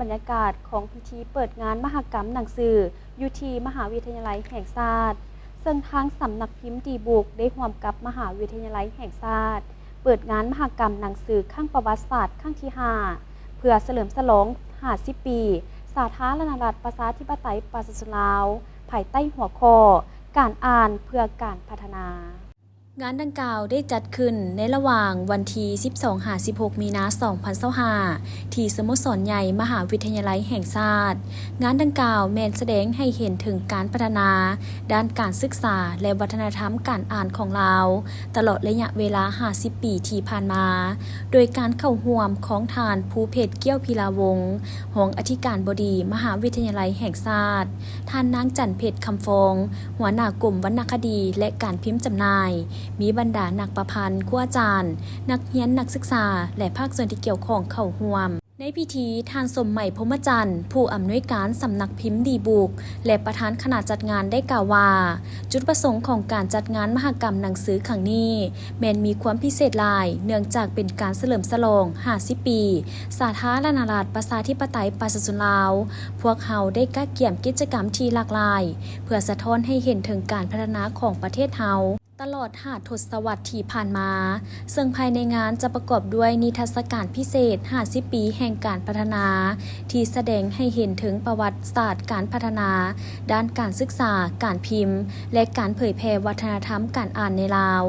ບັນຍາກາດຂອງພິທີເປີດງານມະຫະກຳໜັງສືຢູ່ທີ່ມະຫາວິທະຍາໄລແຫ່ງຊາດ, ເຊິ່ງທາງສຳນັກພິມດີບຸກໄດ້ຮ່ວມກັບມະຫາວິທະຍາໄລແຫ່ງຊາດ ເປີດງານມະຫະກຳໜັງສືຄັ້ງປະຫວັດສາດຄັ້ງທີຫ້າ ເພື່ອສະເຫຼີມສະຫຼອງຫ້າສິບປີ ສາທາລະນະລັດປະຊາທິປະໄຕປະຊາຊົນລາວ ພາຍໃຕ້ຫົວຂໍ້ ການອ່ານເພື່ອການພັດທະນາ. ງານດັ່ງກ່າວໄດ້ຈັດຂຶ້ນໃນລະຫວ່າງວັນທີສິບສອງຫາສິບຫົກ ມີນາ ສອງພັນຊາວຫ້າ ທີ່ສະໂມສອນໃຫຍ່ມະຫາວິທະຍາໄລແຫ່ງຊາດ. ງານດັ່ງກ່າວແມ່ນສະແດງໃຫ້ເຫັນເຖິງການພັດທະນາດ້ານການສຶກສາ ແລະ ວັດທະນະທຳການອ່ານຂອງລາວ ຕະຫຼອດໄລຍະເວລາຫ້າສິບປີທີ່ຜ່ານມາ, ໂດຍການເຂົ້າຮ່ວມຂອງທ່ານ ພູເພັດ ກ້ຽວພິລາວົງ ຮອງອະທິການບໍດີມະຫາວິທະຍາໄລແຫ່ງຊາດ, ທ່ານນາງ ຈັນເພັດ ຄຳຟອງ ຫົວໜ້າກົມວັນນະຄະດີ ແລະ ການພິມຈຳໜ່າຍ, ມີບັນດານັກປະພັນ, ຄູອາຈານ, ນັກຮຽນ, ນັກສຶກສາ ແລະ ພາກສ່ວນທີ່ກ່ຽວຂ້ອງເຂົ້າຮ່ວມ. ໃນພິທີ, ທ່ານ ສົມໄໝ ພົມມະຈັນ ຜູ້ອຳນວຍການສຳນັກພິມດີບຸກ ແລະ ປະທານຄະນະຈັດງານ ໄດ້ກ່າວວ່າ ຈຸດປະສົງຂອງການຈັດງານມະຫະກຳໜັງສືຄັ້ງນີ້ ແມ່ນມີຄວາມພິເສດຫຼາຍ ເນື່ອງຈາກເປັນການສະເຫຼີມສະຫຼອງຫ້າສິບປີ ສາທາລະນະລັດປະຊາທິປະໄຕປະຊາຊົນລາວ. ພວກເຮົາໄດ້ກະກຽມກິດຈະກຳທີ່ຫຼາກຫຼາຍ ເພື່ອສະທ້ອນໃຫ້ເຫັນເຖິງການພັດທະນາຂອງປະເທດເຮົາ ຕະຫຼອດຫ້າທົດສະວັດທີ່ຜ່ານມາ, ເຊິ່ງພາຍໃນງານຈະປະກອບດ້ວຍນິທັດສະການພິເສດຫ້າສິບປີແຫ່ງການພັດທະນາ ທີ່ສະແດງໃຫ້ເຫັນເຖິງປະຫວັດສາດການພັດທະນາດ້ານການສຶກສາ, ການພິມ ແລະ ການເຜີຍແຜ່ວັດທະນະທຳການອ່ານໃນລາວ.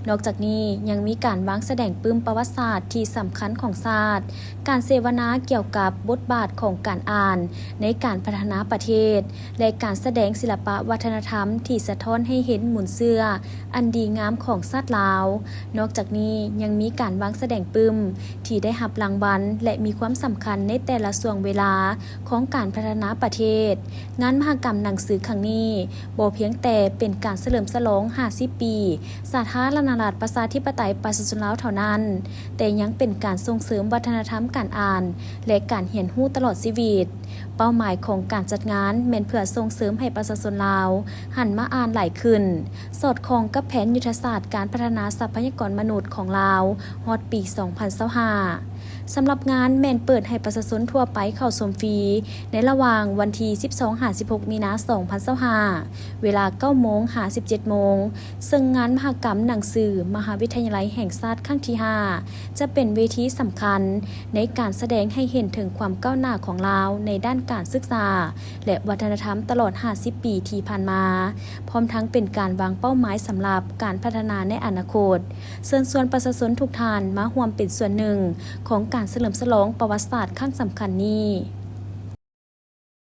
ນອກຈາກນີ້ຍັງມີການວາງສະແດງປຶ້ມປະຫວັດສາດທີ່ສຳຄັນຂອງຊາດ, ການເສວະນາກ່ຽວກັບບົດບາດຂອງການອ່ານໃນການພັດທະນາປະເທດ ແລະ ການສະແດງສິລະປະວັດທະນະທຳທີ່ສະທ້ອນໃຫ້ເຫັນມູນເຊື້ອອັນດີງາມຂອງຊາດລາວ. ນອກຈາກນີ້ຍັງມີການວາງສະແດງປຶ້ມທີ່ໄດ້ຮັບລາງວັນ ແລະ ມີຄວາມສຳຄັນໃນແຕ່ລະຊ່ວງເວລາຂອງການພັດທະນາປະເທດ. ງານມະຫະກຳໜັງສືຄັ້ງນີ້ບໍ່ພຽງແຕ່ເປັນການສະເຫຼີມສະຫຼອງຫ້າສິບປີ ສາທາລະນະລັດປະຊາທິປະໄຕປະຊາຊົນລາວເທົ່ານັ້ນ, ແຕ່ຍັງເປັນການສົ່ງເສີມວັດທະນະທຳການອ່ານ ແລະ ການຮຽນຮູ້ຕະຫຼອດຊີວິດ. ເປົ້າໝາຍຂອງການຈັດງານແມ່ນເພື່ອສົ່ງເສີມໃຫ້ປະຊາຊົນລາວຫັນມາອ່ານຫຼາຍຂຶ້ນ, ສອດຄ່ອງກັບແຜນຍຸດທະສາດການພັດທະນາຊັບພະຍາກອນມະນຸດຂອງລາວຮອດປີສອງພັນຊາວຫ້າ. ສຳລັບງານແມ່ນເປີດໃຫ້ປະຊາຊົນທົ່ວໄປເຂົ້າຊົມຟຣີ ໃນລະຫວ່າງວັນທີສິບສອງຫາສິບຫົກ ມີນາ ສອງພັນຊາວຫ້າ ເວລາເກົ້າໂມງຫາສິບເຈັດໂມງ, ເຊິ່ງງານມະຫະກຳໜັງສືມະຫາວິທະຍາໄລແຫ່ງຊາດຄັ້ງທີຫ້າ ຈະເປັນເວທີສຳຄັນໃນການສະແດງໃຫ້ເຫັນເຖິງຄວາມກ້າວໜ້າຂອງລາວໃນດ້ານການສຶກສາ ແລະ ວັດທະນະທຳຕະຫຼອດຫ້າສິບປີທີ່ຜ່ານມາ, ພ້ອມທັງເປັນການວາງເປົ້າໝາຍສຳລັບການພັດທະນາໃນອະນາຄົດ. ເຊີນຊວນປະຊາຊົນທຸກທ່ານມາຮ່ວມເປັນສ່ວນໜຶ່ງຂອງການສະເຫຼີມສະຫຼອງປະຫວັດສາດຄັ້ງສຳຄັນນີ້.